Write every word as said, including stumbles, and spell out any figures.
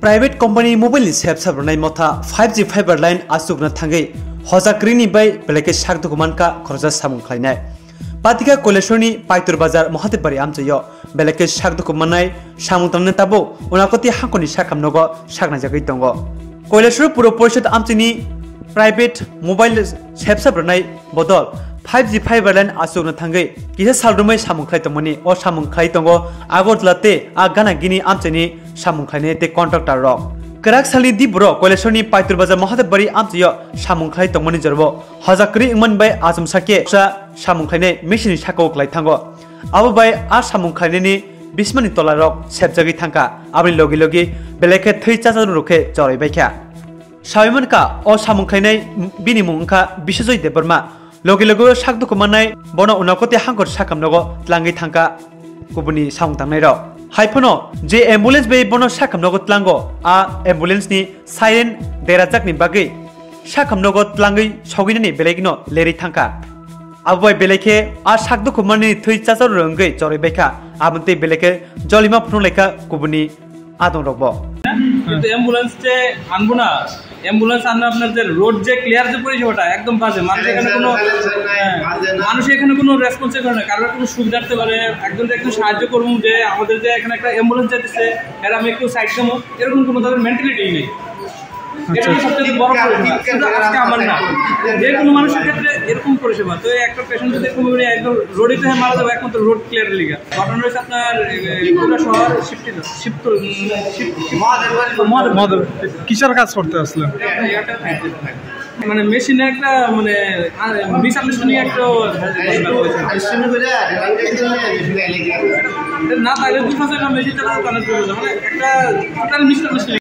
Private company mobile ni sep sap rwnai motha five G fiber line achukna thangwi hojak kwrwini bai belai khe sak duku mankha khoroksa samung khlainai. Patika Koileshwrni Paitur Bazar Mahadev Bari amchaio belai khe sak duku mannai samung tangnai tabuk Unakoti hangkoni sakhamnogo saknajagwi tongo. Koileshwr Puro Porishod amchaini private mobile sep sap rwnai bodol five G fiber line achukna thangwi kisa sal romwi samung khlai tongmani. O samung khlai tongo Agartala tei a gana gini amchaini samung khlainai tei contractor rok. Kwrak salni di borok Koileshwrni Paitur Bazar Mahadev Bari amchaio samung khlai tongmani jorbo hojak kwrwi wngmani bai achomsa khe sa samung khlainai machine ni sakao kwlai thango. Abo bai a samung khlainani bismani tola rok sepjagwi thangkha. Aboni logi logi belai khe thwi chajak rok khe chorwi baikha. Sawi mankha o samung khlainai bini mung wngkha Biswajoy Debbarma. Logi logi o sak duku mannai bono Unakoti hangkor sakhamnogo tlangwi thangkha kubuni samung tangnai rok. Hai phano je ambulance bai bono sakhamnogo tlango, a ambulance ni siren derajakni bagwi sakhamnogo tlangwi sogwinani belaigino lerwi thangkha. Abo bai belai khe a sak duku mannani thwi chacharo wngwi chorwi baikha. Aboni tei belai khe jolima phunuk laikha kubuni adong rokbo. কিন্তু অ্যাম্বুলেন্স যে আনবো না, অ্যাম্বুলেন্স আনলে আপনার যে রোড যে ক্লিয়ার যে পরিষেবাটা একদম বাজে। মানুষ এখানে কোনো, হ্যাঁ, মানুষ এখানে কোনো রেসপন্সই করে না। কারোর কোনো সুবিধার্থে মানে একজন যে একজন সাহায্য করবো যে আমাদের যে এখানে একটা অ্যাম্বুলেন্স যাইতেছে, এর আমি একটু সাইড দেবো, এরকম কোনো তাদের মেন্টালিটি নেই। এটা হলো সবচেয়ে বড় পরিষেবা। শুধু আজকে আমার না, যে কোনো মানুষের ক্ষেত্রে এরকম পরিষেবা। তো একটা পেশেন্ট যদি কোনো মানে একদম রোডেই তো মারা যাবে, একমাত্র রোড ক্লিয়ার লিগা। ঘটনা হয়েছে আপনার, এ, পুরা শহর শিফট, শিফট, শিফট, মহাদেব। মহাদেব। কিসের কাজ করতে আসলেন? মানে মেশিনে একটা মানে মিসআন্ডারস্ট্যান্ডিং একটা না, তাহলে দুই বছর মেশিন চালাতে তাহলে দুই বছর। মানে একটা টোটাল মিসআন্ডারস্ট্যান্ডিং।